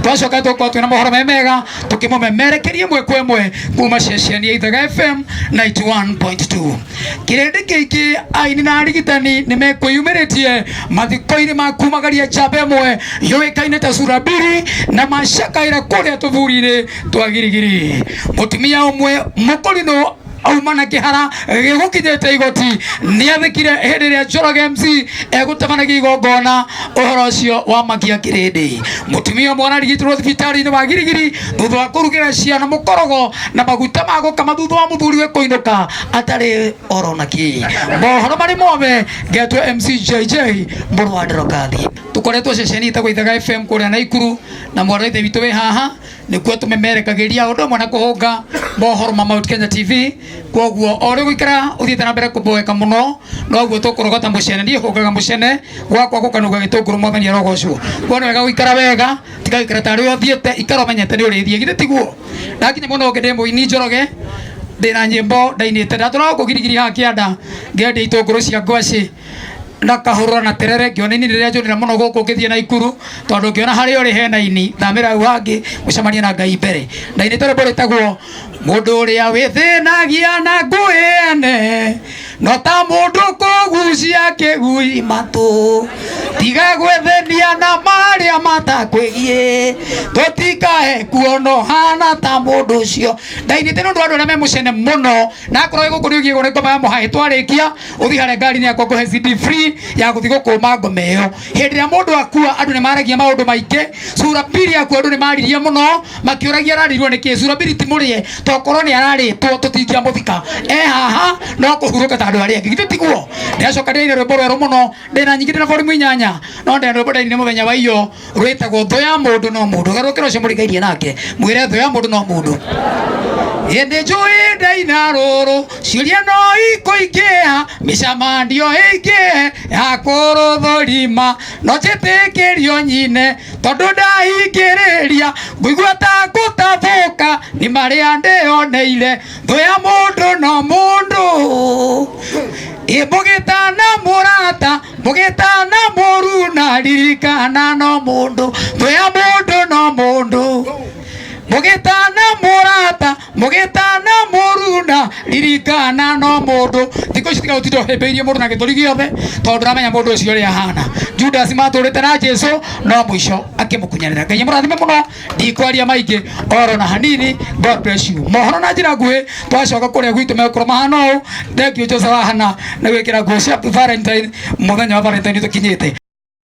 Twacoka tũkorwo twĩna mohoro me mega tũkĩmũmemerekeria ĩmwe kwa ĩmwe kuma ceceni ya Ithaga FM 91.2. Kĩrĩndĩ kĩingĩ, aini na arigitani nĩ mekwĩyumĩrĩtie mathiko-inĩ ma kumagaria njamba ĩmwe yũĩkaine ta Surabiri na macakaĩra kũrĩa tũburi-inĩ twa Girigiri. Mũtumia ũmwe mũkũrinũ auma na kĩhara gĩgũkinyĩte igoti nĩathĩkire hĩndĩ ĩrĩa Njoroge MC egũtabanagia igongona ũhoro ũcio wa makia kĩrĩndĩ. Mũtumia ũmwe ararigitirwo thibitarĩ-inĩ wa Girigiri thutha wa kũrugĩra ciana mũkorogo na maguta ma gũkama thutha wa mũthuriwe kũinũka atarĩ oro na kĩ. Mohoro marĩ mothe ngetwo MC JJ mũrũ wa Ndorokathi. Tũkoretwo ceceni ĩtagwo Ithaga FM kũrĩa Naikuru na mwarĩ wa ithe witũ wĩ haha nĩkuo tũmemerekagĩria ũndũ ũmwe na kũhũnga mohoro ma Mount Kenya TV. Koguo o ũrĩa ũgũikara ũthiĩte na mbere kũmboeka mũno noguo tũkũrogota mũcene. Niĩ hũngaga mũcene gwakwa gũkanunga gĩtũngũrũ, mwathani arogocwo. Kuo nĩ wega gũikara wega, tiga gũikara tarĩ ũthiĩte, ikara ũmenyete nĩ ũrĩthiĩ, githĩ tiguo? Ndakinya mũno ũngĩ ndĩ mũini Njoroge, ndĩna nyĩmbo ndainĩte, ndatũraga gũkũ Girigiri haha kĩanda ngĩendia itũngũrũ cia ngwacĩ na kahũrũra na terere, ngĩona ini rĩrĩa njũrĩra mũno gũkũ ngĩthiĩ Naikuru, tondũ ngĩona harĩa ũrĩ hena ini, thamĩra hau hangĩ mũcemanie na Ngai mbere. Ndainĩte rwĩmbo rwĩtagwo mũndũ ũrĩa wĩthĩnagia na ngũĩ ene no ta mũndũ kũgucia kĩgui matũ, tiga gwĩthĩnia na marĩa matakwĩgiĩ, tũtikae kuona ũhana ta mũndũ ũcio. Ndainĩte nĩ ũndũ wa andũ arĩa me mũcene mũno, na akorwo wĩ gũkũ nĩ ũgiĩgwo nĩ ngoma ya mũhaĩ, twarĩkia ũthiĩ harĩa ngari-inĩ yakwa ngũhe CD free ya gũthiĩ gũkũma ngoma ĩyo. Hĩndĩ ĩrĩa mũndũ akua andũ nĩ maragia maũndũ maingĩ. Sura pili akua andũ nĩ maririe mũno makĩũragia ararĩirwo nĩkĩ. Sura pili ti mũrĩe, tokorwo nĩ ararĩtwo tũtingĩamũthika, e haha no kũhurũka ta andũ arĩa angĩ, githĩ tiguo? Ndĩracoka ndĩraina rwĩmbo rwerũ mũno, ndĩna nyingĩ, ndĩna volume 8, no ndĩna rwĩmbo ndainire mũthenya wa iyo rwĩtagwo thũ ya mũndũ no mũndũ. Garũkĩra ũcio mũrigairie nake mwĩre thũ ya mũndũ no mũndũ. Hĩndĩ njũĩ ndaina rũrũ ciũria no ikũingĩha, mĩcemanio ĩingĩhe ya kũrũthũrima, no njĩtĩkĩrio nyine tondũ ndahingĩrĩria ngũigua ta ngũtathũka nĩ marĩa ndĩoneire. Thũ ya mũndũ no mũndũ, ĩ mũgĩtana mũrata, mũgĩtana mũruna, ririkana no mũndũ. Thũ ya mũndũ no mũndũ, mũgĩtana mũrata, mũgĩtana mũruna, ririkana no mũndũ. Thikũ ici tiga gũtinda ũhĩmbĩirie mũndũ na gĩthũri gĩothe tondũ ndũramenya mũndũ ũcio ũrĩa ahana. Judas matũrĩte na Jesu no mũico akĩmũkunyanĩra. Ngai amũrathime mũno, ndikwaria maingĩ oro na hanini. God bless you. Mohoro na njĩra nguhĩ twacoka kũrĩa gwitũ megũkorwo mahana ũũ. Thank you Jose wa Hana nĩ gwĩkĩra nguo cia Valentine, mũthenya wa Valentine tũkinyĩte.